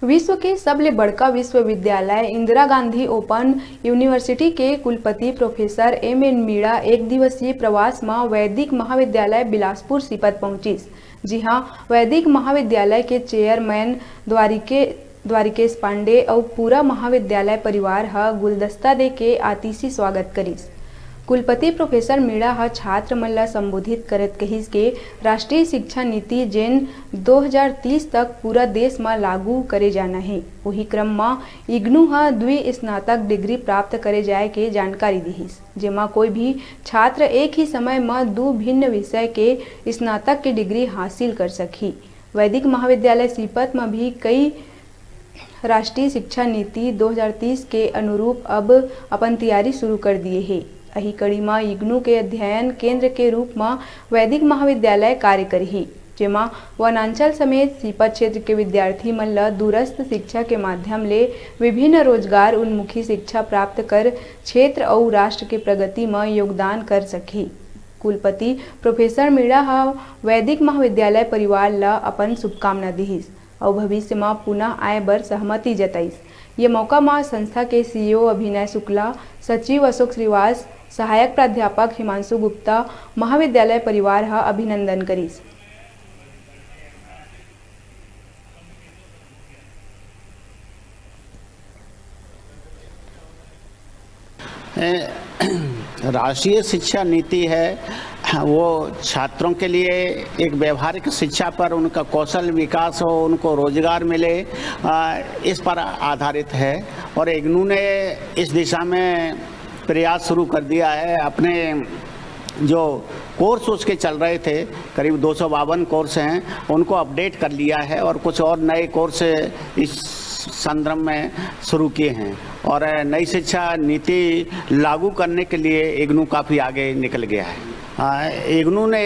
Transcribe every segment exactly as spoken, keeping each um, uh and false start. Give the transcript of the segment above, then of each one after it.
विश्व के सबले बड़का विश्वविद्यालय इंदिरा गांधी ओपन यूनिवर्सिटी के कुलपति प्रोफेसर एम एन मीणा एक दिवसीय प्रवास म वैदिक महाविद्यालय बिलासपुर सीपत पहुंचिस, जिहां वैदिक महाविद्यालय के चेयरमैन द्वारिके द्वारिकेश पांडे अउ पूरा महाविद्यालय परिवार ह गुलदस्ता दे के आतिशी स्वागत करिस। कुलपति प्रोफेसर मीणा ह छात्र मन ल संबोधित करत कहिस के राष्ट्रीय शिक्षा नीति, जेन दो हज़ार तीस तक पूरा देश म लागू करे जाना हे, उही क्रम म इग्नू ह द्वि स्नातक डिग्री प्राप्त करे जाय के जानकारी दिहिस, जेमा कोई भी छात्र एक ही समय म दू भिन्न विषय के स्नातक के डिग्री हासिल कर सकही। वैदिक महाविद्यालय सीपत म भी कई राष्ट्रीय शिक्षा नीति दो हज़ार तीस के अनुरूप अब अपन तैयारी शुरू कर दिए हे। अही कड़ी म इग्नू के अध्ययन केंद्र के रूप म वैदिक महाविद्यालय कार्य करही, जेमा वनांचल समेत सीपत क्षेत्र के विद्यार्थी मन ल दूरस्थ शिक्षा के माध्यम ले विभिन्न रोजगार उन्मुखी शिक्षा प्राप्त कर क्षेत्र अउ राष्ट्र के प्रगति म योगदान कर सकही। कुलपति प्रोफेसर मीणा ह वैदिक महाविद्यालय परिवार ल अपन शुभकामना दिहिस अउ भविष्य म पुनः आए बर सहमति जताइस। ये मौका म संस्था के सीईओ अभिनय शुक्ला, सचिव अशोक श्रीवास, सहायक प्राध्यापक हिमांशु गुप्ता, महाविद्यालय परिवार ह अभिनंदन करिस। ए, राष्ट्रीय शिक्षा नीति है, वो छात्रों के लिए एक व्यवहारिक शिक्षा पर उनका कौशल विकास हो, उनको रोजगार मिले, आ, इस पर आधारित है। और इग्नू ने इस दिशा में प्रयास शुरू कर दिया है। अपने जो कोर्स उसके चल रहे थे, करीब दो सौ बावन कोर्स हैं, उनको अपडेट कर लिया है और कुछ और नए कोर्स इस संदर्भ में शुरू किए हैं। और नई शिक्षा नीति लागू करने के लिए इग्नू काफ़ी आगे निकल गया है। आ, इग्नू ने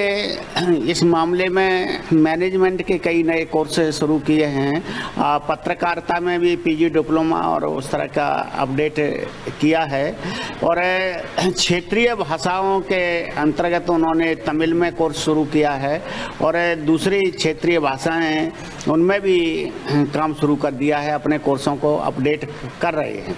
इस मामले में मैनेजमेंट के कई नए कोर्स शुरू किए हैं। आ, पत्रकारिता में भी पीजी डिप्लोमा और उस तरह का अपडेट किया है। और क्षेत्रीय भाषाओं के अंतर्गत उन्होंने तमिल में कोर्स शुरू किया है और दूसरी क्षेत्रीय भाषाएं, उनमें भी काम शुरू कर दिया है, अपने कोर्सों को अपडेट कर रहे हैं।